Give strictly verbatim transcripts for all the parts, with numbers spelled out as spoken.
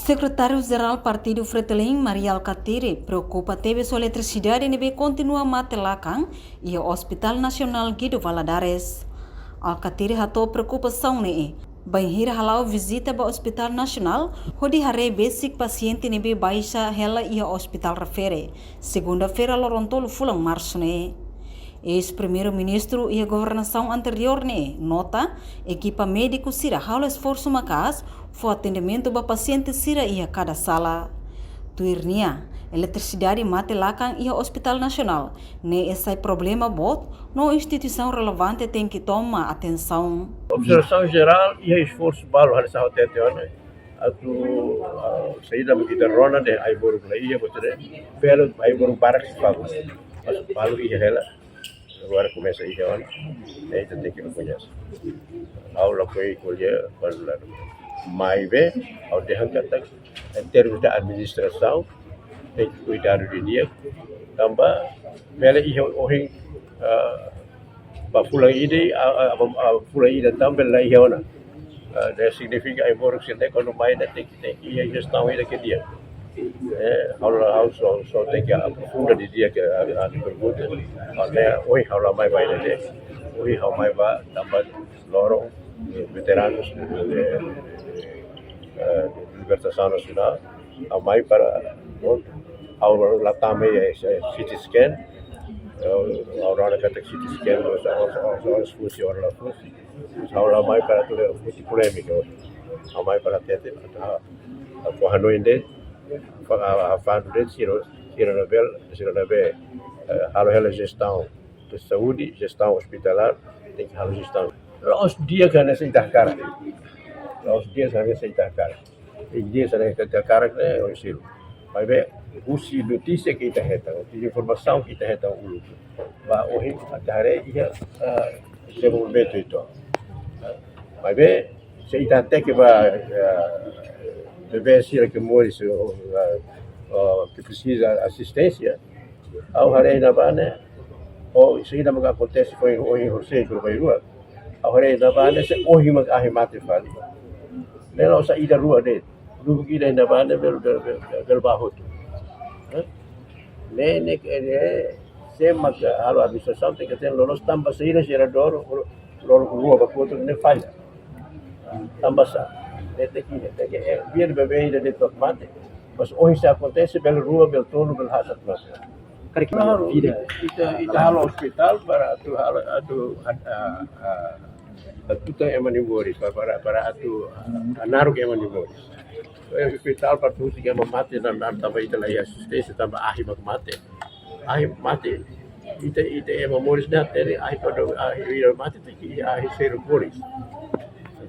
Sekretáriu Jerál Partidu Fretilin, Mari Alkatiri, preokupa tebes ho eletrisidade ne'ebé kontinua mate lakan iha Hospital Nasionál Guido Valadares. Alkatiri hato'o preokupasaun ne'e bainhira hala'o vizita ba Hospital Nasionál hodi haree besik pasiente ne'ebé baixa hela iha ospitál refere, segunda-feira, loron tolu fulan Marsu ne'e. Eis-Primeiru-Ministru iha governasaun anteriór ne'e nota ekipa médiku sira halo esforsu maka'as fó atendimentu ba pasiente sira iha kada sala. Tuir nia, eletrisidade mate lakan iha Hospital Nasionál ne'e sai problema boot no instituisaun relevante tenke toma atensaun. Observasaun jerál iha esforsu balu hanesan ha'u hatete ona. Atu, ah, saida mak ita rona dehan ai-moruk la iha, buat ne'e, bele ai-moruk barak sei bagus. Mas balu iha hela. Agora komesa iha ona. Ne'e ita tenke rekoñese. Ha'u lakohi ko'alia, balu la. Maibé, ha'u dehan katak, em termos de administrasaun, tenke kuidadu didi'ak, tanba bele iha ohin, ah, ba fulan ida, ah, ah, ah, fulan ida tan bele la iha ona. Ah, ne'e signifika ai-moruk sira-ne'e kuandu mai ne'e tenke, tenke iha jestaun ida ke di'ak. Eh, ha'u la, ha'u só, só tenke aprofunda didi'ak, ah, ah, pergunta. Ah, ne'e, ohin ha'u la mai ba ida-ne'e. Ohin ha'u mai ba tanba loron, eh, veteranus, eh, eh, libertasaun nasionál, ha'u mai para, ha'u la tama iha, eh, C T scan, eh, ha'u rona katak C T scan, ha'u, ha'u, ha'u, ha'u husi, ha'u la husi. Ha'u la mai para tuir husi polémika. Ha'u mai para hatete, ha'u, ha'u hanoin de'it, fa-, ha'u, ha'u fanu de'it, sira, sira ne'ebé, sira ne'ebé, eh, halo hela jestaun saúde, jestaun ospitalár, tenke halo jestaun. La'ós di'ak hanesan ita hakarak. La'ós di'ak hanesan ita hakarak. I di'ak hanesan ita hakarak ne'e, ohin sira. Maibé, husi notísia ke ita hetan, husi informasaun ke ita hetan uluk. Ba ohin, até haree iha, ah, dezenvolvimentu itu. Maibé, se ita hateke ba, ah, bebé sira ke moris, ah, ah, ke presiza asisténsia, ha'u haree iha ne'ebá ne'e, ou saida mak akontese foin ohin horisehik kuandu bá rua. Ha'u haree iha ne'ebá ne'e se ohin mak ahi mate fali. Ne'e la'ós ida rua de'it. Dulu ida iha ne'ebá ne'e bele, bele, bele, bele bá hotu. Eh? Ne'e, ne'e, ne'e, sé mak halo administrasaun tenke hatene loloos tanba saida jeradór, loloos rua ba kotuk ne'e falla. Tanba sá. Ne'e tenke, tenke, eh, biar bebé ida de'it mak mate. Mas ohin se akontese, bele rua, bele tolu, bele haat mak mate. Karik ita, ita, ita halo ospitál para atu halo, atu, ah, ah, atu tau ema nia moris, para, para, para atu, ah, naruk ema nia moris. Eh, ospitál para tusi ema mate, dan, dan, tanba ita la iha asisténsia, tanba ahi mak mate. Ahi mate. Ita, ita ema moris ne'e hatene, ahi para, ahi ida mate, tenke ahi seidauk moris.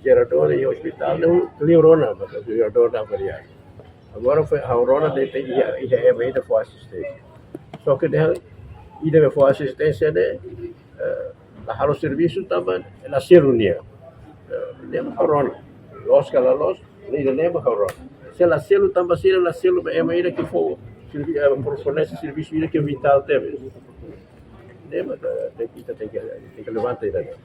Jeradór iha ospitál ne'e, liu rona, maka jeradór da variar. Agora foin ha'u rona de'it iha, iha ema ida fó asisténsia. Só ke dehan, ida ne'ebé fó asisténsia ne'e, eh, la halo servisu tanba la selu nia. Eh, ne'e mak ha'u rona. Loos ka la loos, ne'e ida ne'e mak ha'u rona. Se la selu tanba sira la selu ba ema ida ke fó servi-, eh, fornese servisu ida ke vitál tebes. Ne'e mak, eh, tenke, ita tenke, tenke levanta ida ne'e.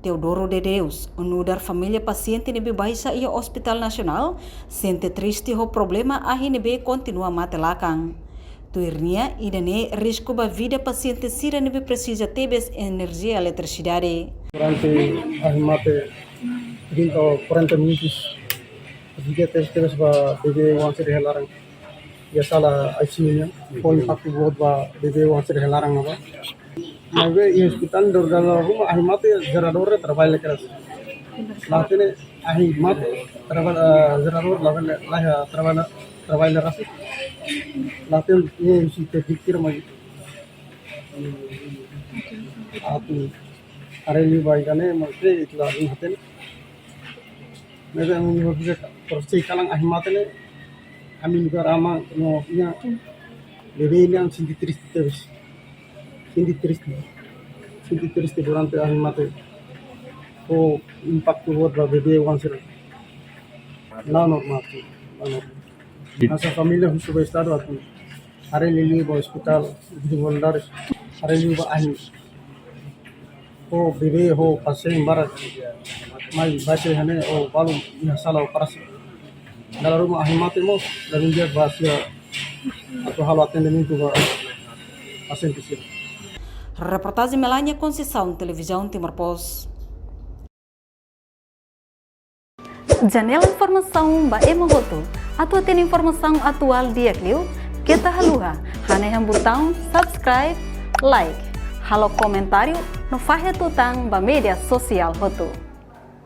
Teodoro de Deus, nu'udar família pasiente ne'ebé baixa iha Hospital Nasionál, sente triste ho problema ahi ne'ebé kontinua mate lakan. Tuir nia, ida-ne'e risku ba vida pasiente sira ne'ebé presiza tebes enerjia eletrisidade. Durante ahi mate trinta ou quarenta minutos, vida tebes ba bebé oan sira iha laran. Iha sala I C U nian, fó impaktu boot ba bebé oan sira iha laran ne'ebá. Maibé iha ospitál ne'e dor dala ruma ahi mate jeradór trabalha keras. La hatene ahi mate traba-, eh, jeradór la hatene la iha trabalha, trabalha rasik. La hatene ne'e husi te dikir mai. Atu haree liu ba ida-ne'e, maibé ita la hatene. Maibé ami hodi bisa, terus sei kalan ahi mate ne'e, ami nu'udar aman no iha bebé nian sente triste tebes. Sente triste. Sente triste durante ahi mate. Fó impaktu boot ba bebé oan sira. La normál, la normál. Hanesan família husu ba Estadu atu haree liuliu ba ospitál Guido Valadares, haree liu ba ahi. Ho bebé, ho pasiente barak mai baixa iha ne'e, ho balu iha sala operasi. Dala ruma ahi mate mós, dala ruma dia ba sira atu halo atendimentu ba pasiente sira. Reportajen Melania Conceição, Televizaun Timor Post. Janela informasaun ba ema hotu. Atu hatene informasaun atuál di'ak liu, keta haluha hanehan butaun subscribe, like, halo komentáriu no fahe tutan ba média sosiál hotu.